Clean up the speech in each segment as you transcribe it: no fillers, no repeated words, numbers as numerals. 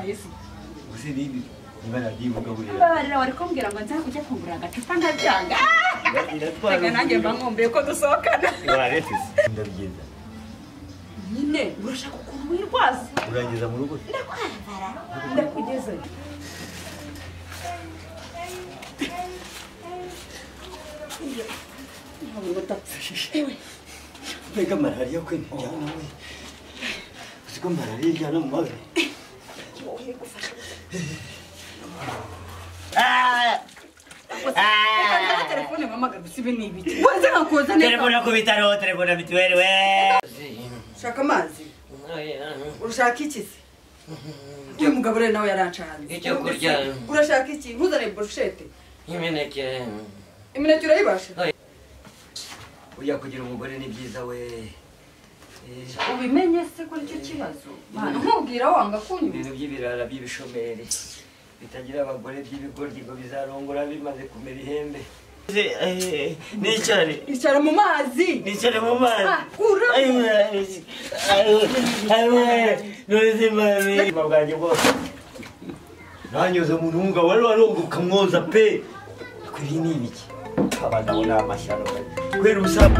Bitwaye se? Gusa nibi niba radiyo ivuga buriya. Mbabarira wari kumbwira ngo nza kujya kungura agacupa nkabyanga. Reka nanjye mba nkumbuye ko dusohokana. Waretse se? Ndabigeza. Nyine urashaka ukuntu wirwaza. Urangeza mu rugo? Ndakwambara. Ndakugeza. Mbega malariya kwe ntijyana we. Uzi ko malariya ijyana mu mavi. Telefone mama gusibe ni ibiki. Wanze nkakoza neza. Telefone ku bitaro, telefone mituweli we. Ushaka amazi? Urashaka iki se? Uyu mugabo rero nawe yarancanze. Icyo kurya. Urashaka iki? Nkuzane brochette. Imineke. Imineke urayibasha? Ujya kugira umugore ni byiza we. Ubimenye se ko nicyo kibazo? Nkubwira wanga kunywa. Ibintu by'ibirara by'ibishomeri bitagira abagore by'ibigoryi ngo bizarongora bimaze kumera ihembe. Nicare. Icara mu mazi. Nicare mu mazi. Bwanjye bwose. Nanyuze umuntu w'umugabo wari warongoka mwoza pe. Kuri ni ibiki? Abagabo ni amashyano. Kubera ubusa.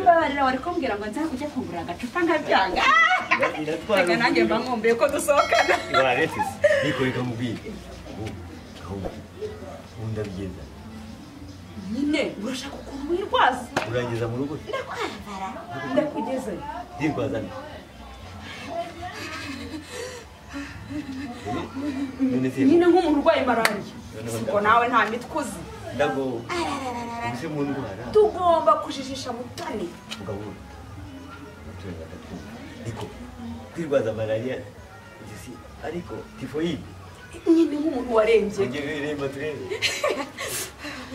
Mbabarira wari kumbwira ngo nza kujya kungura agacupa nkabyanga. Reka nanjye mba nkumbuye ko dusohokana. Waretse se? Niko reka nkubwire. Ubu ndabigeza. Nyine urashaka ukuntu wirwaza. Urangeza mu rugo? Ndakwambara. Ndakugeza. Ndirwaza nde? Nyine nk'umuntu urwaye malariya. Ubwo nawe nta mitwe uzi. Ndago. Ubuse mu ndwara. Tugomba kujijisha Mutoni. Mugabo. Mutoni batatu. Niko kwirwaza malariya si ariko tifoide. Nyine nk'umuntu warembye. Ngiye biremba turebe.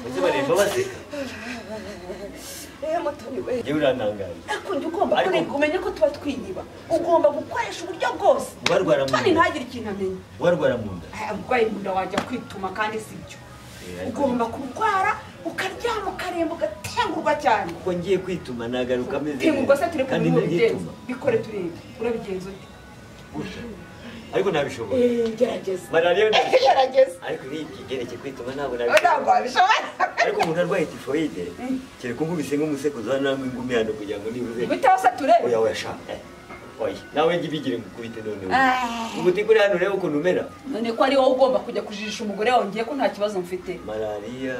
Bose baremba baseka. Mutoni we. Yewe urantangaje. Akundi ugomba kumenya ko tuba twiyiba. Ugomba gukoresha uburyo bwose. Warwara mu nda. Mutoni ntagire ikintu amenya. Warwara mu nda. Urwaye mu nda wajya kwituma kandi si byo. Ugomba kurwara ukaryama ukaremba ugatengurwa cyane. Kuko ngiye kwituma nagaruka ameze neza. Tengurwa se turebe ukuntu ubigenza. Bikore turebe. Urabigenza ute? Gutya. Ariko ntabishobora. Gerageza. Malariya ntabishobora. Gerageza. Ariko igerekeye kwituma ntabwo nabishobora. Ntabwo wabishobora. Ariko umuntu arwaye tifoide kereka unkubise nk'umusekuzo hano namwe ingumi hano kugira ngo nibuze. Bitewe se turebe. Oya oya sha. Oya nawe njye ibigire ngukubite noneho. Ubuti kuri hano urebe ukuntu umera. None ko ari wowe ugomba kujya kujijisha umugore wawe ngiye ko nta kibazo mfite. Malariya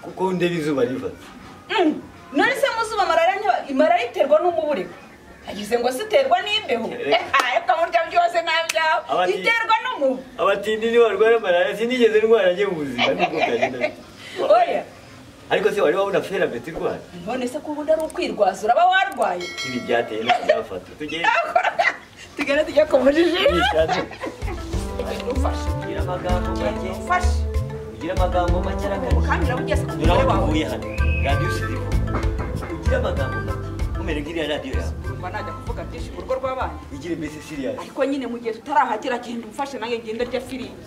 kuko ndeba izuba riva. None se mu zuba malariya iterwa n'umubureko. Agize ngo siterwa n'imbeho. Ariko murya byose nabyawe. Iterwa n'umubu. Abatindi ni barwara malariya sinigeze ndwara ngiye mu buzima nibwo byagenda. Oya. Ariko se wari wabona fera beto irwara? None se ko ubundi ari ukwirwaza uraba warwaye? Ibi byateye ntabwo tugende. Tugende tujya kumujijisha. Ufashe. Ugira amagambo make. Ufashe. Ugira amagambo make arakabije. Kandi urabugeze ku mugore wawe. Uvuye hano. Radiyo usize ivuga. Ugira amagambo make. Umere nk'iriya radiyo yawe. Urumva najya kuvuga byinshi mu rugo rw'abana. Igire mbese serious. Ariko nyine mu gihe tutarahagera genda umfashe nanjye ngende rya firimbi.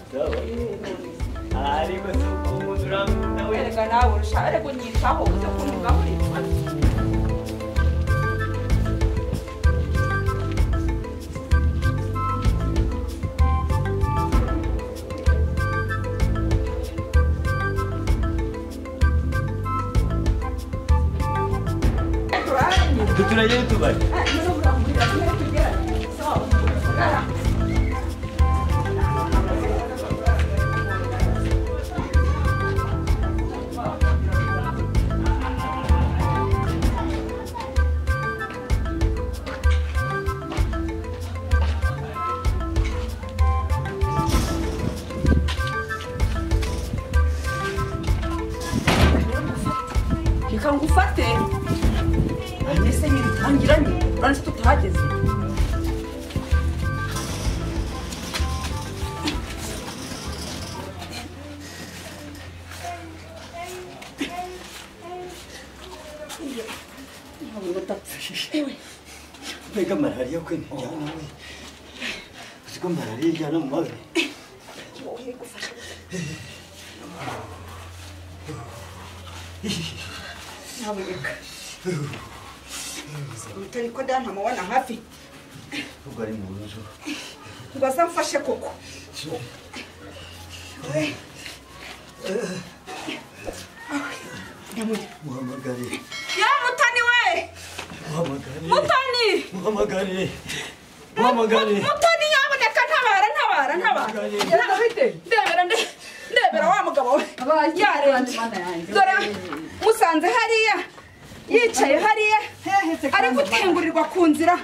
Ariko si umuntu urankunda we. Erega nawe urusha ariko nyitaho uze kuntugaburira. Duturanye tubari. Reka ngufate. Ese nyiri tangiranye. Mbega malariya kwe ntijyana we. Uzi ko malariya ijyana mu mavi. Naboneka. Mutoni ko ntamubona hafi. Ubwo ari mu nzu. Ngo azamfashe koko. Muhamagare. Ya Mutoni we! Muhamagare. Mutoni! Muhamagare. Muhamagare. Mutoni yaboneka ntabara ntabara ntabara. Ndebera ndebera wa mugabo we. Yarembye. Dore musanze hariya yicaye hariya ari gutengurirwa ku nzira.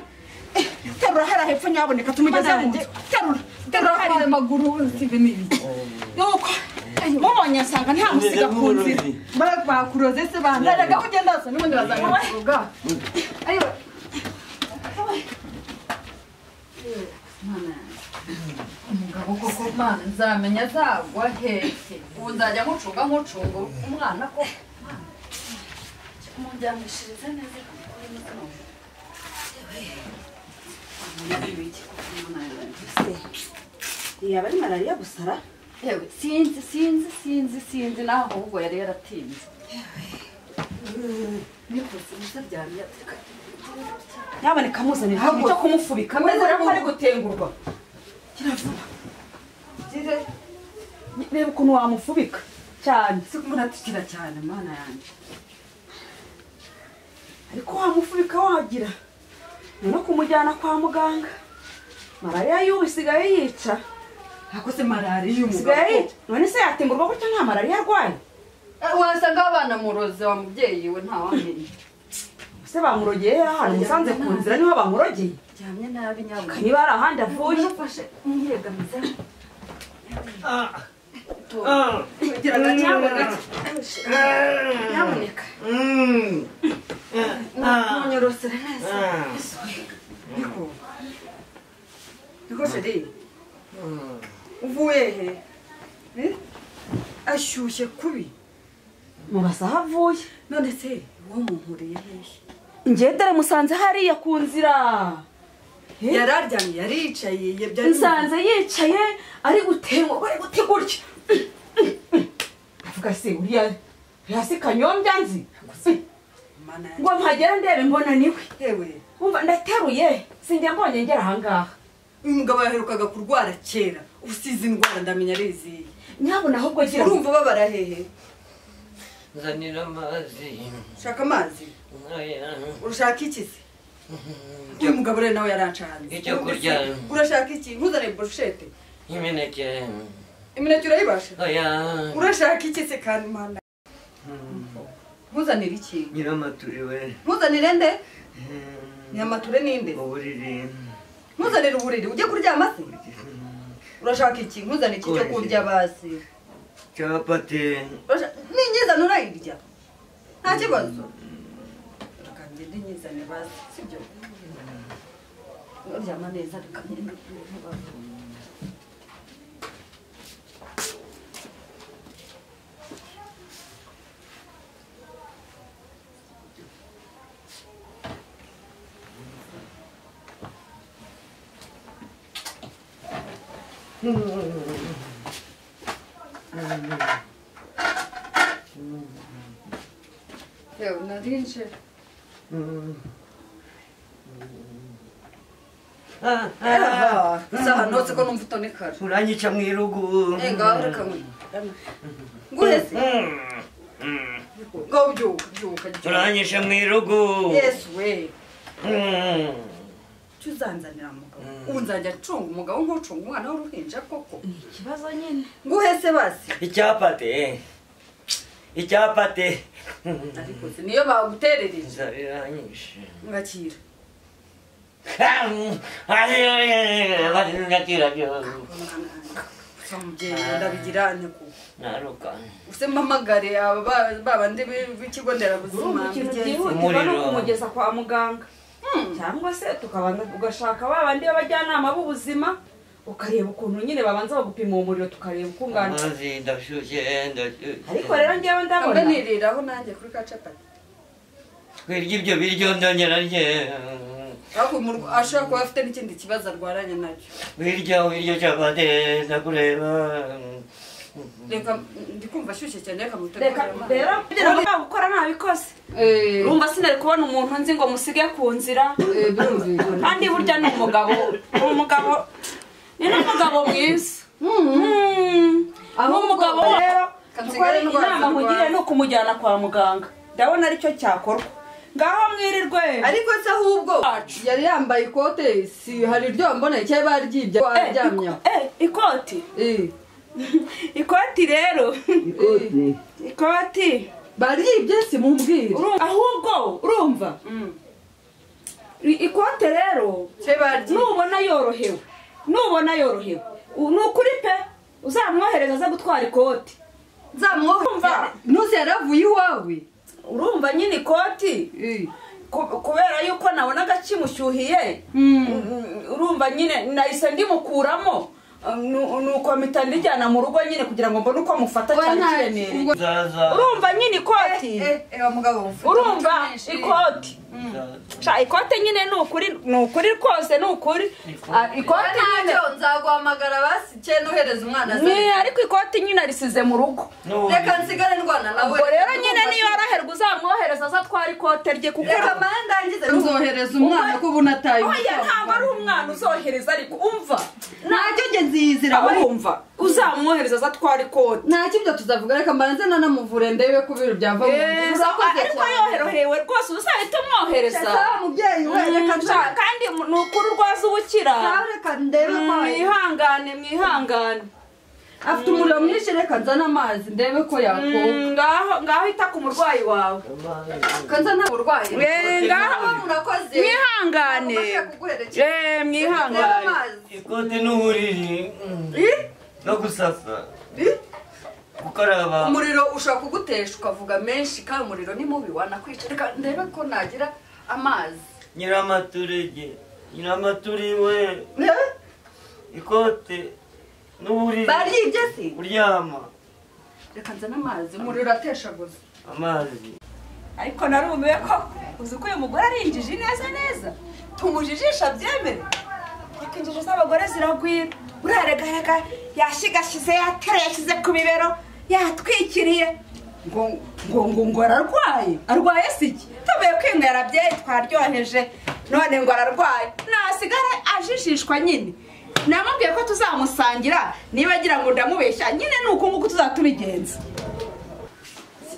Terura hariya hepfo nyaboneka tumugeze mu nzu. Terura terura hariya amaguru sibe n'ibiki. Nuko mubonye nsanga nta musiga ku nzira. Bakuroze se bandaraga kugenda hose n'ubundi bazakuroga. Ayo. Umugabo koko mana nzamenya azagwa hehe. Ubu nzajya nkucunga nkucunga umwana ko. Mundyamishirize neza yaba ari malariya gusara. Yewe sinzi sinzi sinzi sinzi naho ahubwo yari yaratinze. Nyaboneka muzanira ikintu cyo kumufubika ameze ko ari gutengurwa. Kiravuba. Reba ukuntu wamufubika cyane. Si kumuratikira cyane mana yanjye. Ariko wamufubika wagira no kumujyana kwa muganga. Malariya y'ubu isigaye yica. Hakose malariya y'umugabo. None se yatengurwa gutya nta malariya arwaye? Wasanga abana muroze wa mubyeyi we nta wamenye. Se bamurogeye ahantu musanze ku nzira niho bamurogeye. Ryamye nabi nyabwo. Niba ari ahandi avuye. Nafashe mwiyegamize. Gira gake. Nyaboneka. Munyorosere neza. Niko. Niko chérie. Uvuye he? Ashyushye kubi. Mubaza aho avuye. None se uwo munkuriye hehe? Njye dore musanze hariya ku nzira. Yararyamye yaricaye yebya. Nsanze yicaye ari gutengwa ari gutegurya. Avuga se uriya hasi Kanyombya nzi. Ngo mpagera ndebe mbona niwe. Yewe. Umva ndateruye sinjya mbonye ngera aha ngaha. Uyu mugabo yaherukaga kurwara kera. Usize indwara ndamenya ari izihe. Nyabona ahubwo gira. Urumva babara hehe? Nzanira amazi. Shaka amazi? Urashaka iki se? Uyu mugabo rero nawe yarancanze. Icyo kurya. Urashaka iki? Nkuzane brochette. Imineke. Imineke urayibasha? Oya. Urashaka iki se kandi mana? Nkuzanira iki? Nyiramature we. Nkuzanire nde? Nyiramature ninde? Uburiri. Nkuzanira uburiri ujye kuryama se? Urashaka iki? Nkuzanira iki cyo kurya basi? Capati. Ninyizana urayirya. Nta kibazo. Reka ngende nyizane basi, sibyo? Uryama neza reka ngende. Yewe narinje. Isaha notse ko numva utonekara. Uranyica mu irugu. Ngaho reka nguhese. Ngaho byuka byuka. Uranyisha mu irugu. Yesu we. Tuzanzanira mugabo. Ubu nzajya ncunga umugabo nkucunga umwana w'uruhinja koko. Ni ikibazo nyine. Nguhese basi. Icyapate. Icyapate. Ariko se niyo baguterereje. Nzabiranyishe. Ngakira. Ndabigira nteko. Naruka. Use mpamagare aba babandi b'ikigo nderabuzima byihutirwa no kumugeza kwa muganga. Cyangwa se tukabanza ugashaka babandi b'abajyanama b'ubuzima ukareba ukuntu nyine babanza bagupima umuriro tukareba uko ungana. Amazi ndashyushye ndashyushye. Ariko rero njyewe ndabona. Mbe niriraho nanjye kuri ka capati. Kwirya ibyo biryo ndongera ndye. Ariko ashobora kuba afite n'ikindi kibazo arwaranye nacyo. Wirya capati ndakureba. Reka ndikumva ashyushye cyane reka mutegure. Reka rero gukora nabikoze. Urumva sinari kubona umuntu nzi ngo musige ku nzira. Kandi burya ni umugabo, ni n'umugabo mwiza. Aho umugabo rero inama nkugire ni ukumujyana kwa muganga. Ndabona aricyo cyakorwa. Ngaho mwirirwe. Ariko se ahubwo yari yambaye ikote si hari iryo mbona icyo baryibye aryamye. Ikoti. Ikoti rero. Ikoti. Baribye si mumbwire. Ahubwo urumva? Ikote rero nubona yorohewe. Nubona yorohewe. Nukuri pe uzamwohereza aza gutwara ikoti. Nzamwohereza. Nuze yaravuye iwawe. Urumva nyine ikoti kubera yuko nabonaga kimushyuhiye urumva nyine nahise ndimukuramo nuko mpita ndijyana mu rugo nyine kugira ngo mbone uko mufata cyane kiremereye. Urumva nyine ikoti urumva ikoti sha ikote nyine ni ukuri rwose ni ukuri ikote nyine nzaguhamagara basi cye nohereza umwana ze ariko ikoti nyine arisize mu rugo reka nsigare ndwana nawe. Ubwo rero nyine niyo yoroherwa uzamwohereza azatwara ikote rye kuko reka mandangize nzohereza umwana ko ubunataye. Oya ntabwo ari umwana uzohereza ariko umva ntacyo nge nziyizira urumva uzamwohereza azatwara ikote ntacyo ibyo tuzavuga reka mbanze nanamuvure ndebe ko ibintu byava mu nzira. Ariko yorohewe rwose uzahita umwohereza. Mubyeyi we reka kandi ni ukuri urwaza ubukira. Reka ndebe ko mwihangane mwihangane. Afite umuriro mwinshi reka nzane amazi ndebe ko yakoga. Ngaho ita ku murwayi wawe. Kanzana umurwayi. Ngaho murakoze. Mwihangane. Mwihangane. Ikote n'uburiri. No gusasa. Gukaraba. Umuriro ushobora kugutesha ukavuga menshi kandi umuriro ni mubi wanakwica. Reka ndebe ko nagira amazi. Nyiramaturege. Nyiramaturiwe. Ikote n'uburiri. Baribye se? Kuryama. Reka nzane amazi umuriro urateshaguza. Amazi. Ariko narumiwe ko uzi ko uyu mugore ari injiji neza neza. Tumujijisha byemere. Ariko injiji z'abagore ziragwira. Uraregarega yashigashize yatereye yashyize ku bibero yatwikiriye ngo ngo ngo ngo ararwaye. Arwaye si iki? Tuvuye kwinywera byeri twaryoheje none ngo ararwaye. Nasigare ajijishwa nyine. Namubwiye ko tuzamusangira niba agira ngo ndamubeshya nyine ni uko nguko tuzatubigenza.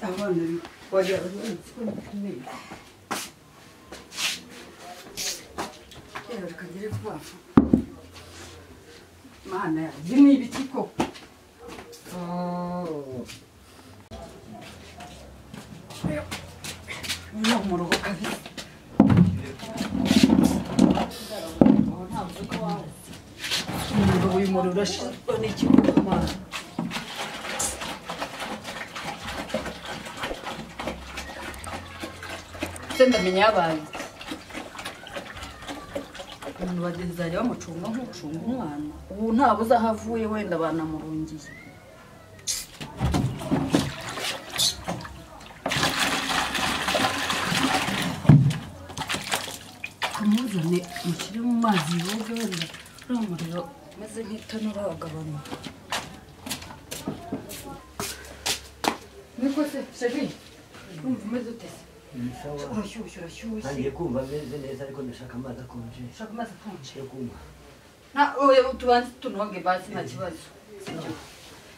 Abana wagira reka ngere vuba. Mana yanjye ni ibiki koko? Uyu mu rugo kabisa. Uyu muriro urashirwa n'iki koko Mana? Se ndamenya yabaye. Umuntu bagezari bamucunga nk'ucunga umwana. Ubu ntabuze aho avuye wenda banamurungiye. Kamuzane mushyire mu mazi yoga wenda uriya muriro umeze nk'itanura wagabanuka. Niko se sheri urumva umeze ute se? Urashyushye urashyushye. Ntangiye kumva meze neza ariko ndashaka amazi akonje. Ushaka amazi akonje? Yo kunywa. Na oya tubanze tunoge basi nta kibazo. Sibyo?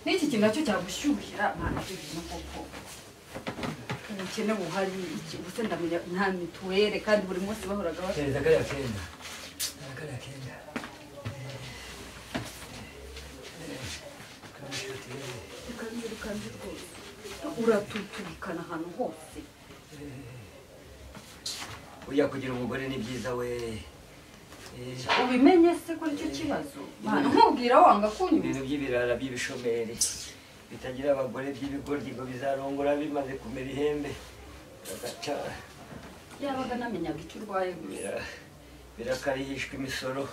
N'iki kintu nacyo cyagushyuhira mana ibintu koko. Ubukene buhari iki ubuse ndamenya nta mituweli kandi buri munsi bahoraga bashaka. Perezida kariya kenda. Kariya kenda. Reka rwose. Uratuturikana ahantu hose. Uriya kugira umugore ni byiza we. Ubimenye se ko aricyo kibazo? Nkubwira wanga kunywa. Ibintu by'ibirara by'ibishomeri bitagira abagore by'ibigoryi ngo bizarongora bimaze kumera ihembe. Bagaca. Yabaga namenyaga icyo urwaye gusa. Birakarihishwa imisoro.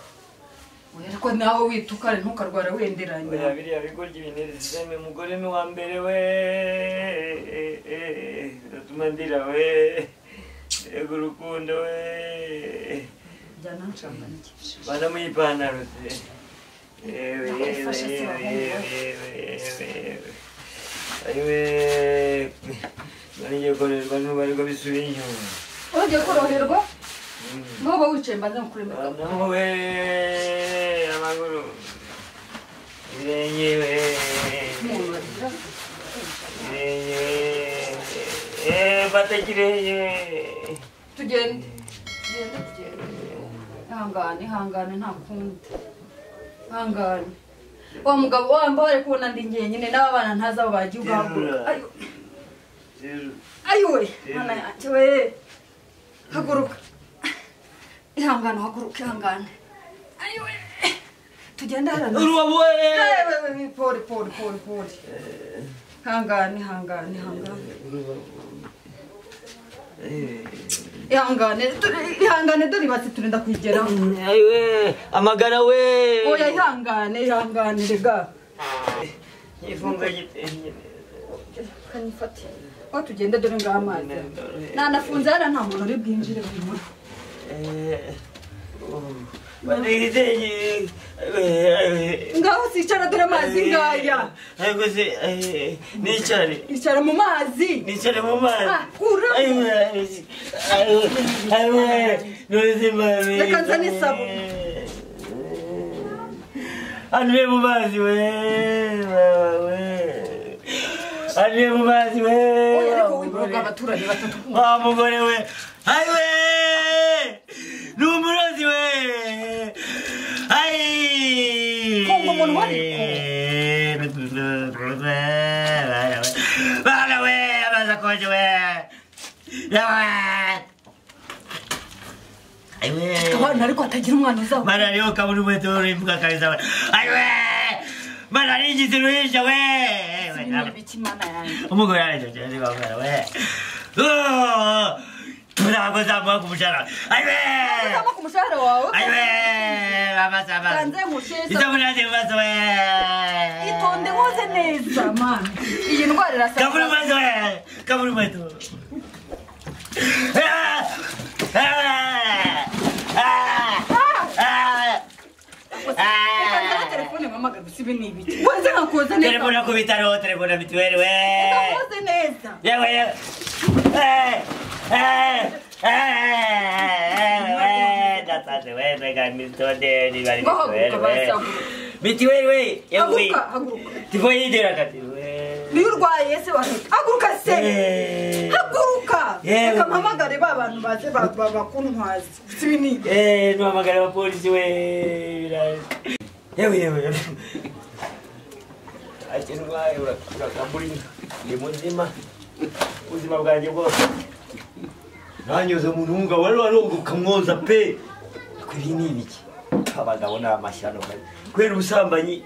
Oya ariko nawe witukare ntukarwara wenderanya. Oya biriya bigoryi binezeze umugore ni uwa mbere we. Biratuma ndira we. Ego urukundo we. Byanancanganije. Bana mu ipantaro se. Yewe Ndagufasha se bahungu yewe. Ayiwe. Ngiye korerwa n'ubu ariko bisubiye inyuma. Ugiye koroherwa? Ngoba wicaye mbanza nkuremeka. Nawe amaguru. Ibirenge we. Ibirenge. Fata ikirenge. Tugende. Tugende tugende. Ihangane ihangane nta kundi. Ihangane. Wa mugabo wambare kubona ndi njyenyine n'abana ntazi abo bagiye ugahaguruka. Ayo. Ayiwe, mana yanjye we. Haguruka. Ihangane haguruka ihangane. Ayiwe. Tugende hano. Urubavu we. Wewe pole pole pole pole. Ihangane ihangane ihangane. Ihangane ihangane dore bati turinda kugeraho. Ayiwe, amagara we. Oya ihangane ihangane rega. Ifunga gitenge. Kanifate. Aho tugende dore ngaha amazi. Nanafunze hano nta muntu uri bwinjire buri. Ngaho sicara dore amazi ngaya. Ariko se nicare. Icara mu mazi. Nicare mu mazi. Kura. Reka nzane isabune. Anwe mu mazi we. Anwe mu mazi we. Oya ariko wibuka abaturage batatu. Wa mugore we. Ayiwe. Ni umurozi we. Ayi. Funga umunwa ariko. Bana we, amazi akonje we. Ayiwe. Abana ariko hatagira umwana uzaho. Mana rero kabura umuheto urivuga kabisa. Ayiwe. Mana ningize uruhinja we. Ibiki mana yanjye. Umugore araryoshye bamwana we. Ntabwo zamuha ku mushahara. Ayiwe. Zamuha ku mushahara wawe. Ayiwe. Amazi amazi. Kanze nkushye. Isabune yanjye mu maso we. Itonde woze neza mana. Iyi ndwara irasa. Kabura umuheto we. Kabura umuheto. Reka nzane telefone mpamagare gusa ibi ni ibiki. Woze nkakoza neza. Telefone ku bitaro, telefone mituweli we. Reka nkoze neza. Yewe yewe. Ndasaze we mbega mitonde ni bari mituweli we. Mituweli we. Haguruka haguruka. Tifoyide rakati we. Niyo urwaye se wahita. Haguruka se. Haguruka. Reka mpamagare ba bantu baze bakuntwaze. Gusa ibi ni ibiki. Ntuhamagare abapolisi we. Yewe yewe. Ati ndwaye urakambura inka. Ndi muzima. Ubuzima bwanjye bwose. Nanyoza umuntu w'umugabo wari warongoka mwoza pe. Ibi ni ibiki? Abagabo ni amashyano kubera ubusambanyi.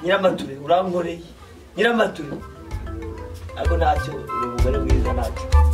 Nyiramature urankoreye. Nyiramature. Ariko ntacyo uri umugore mwiza ntacyo.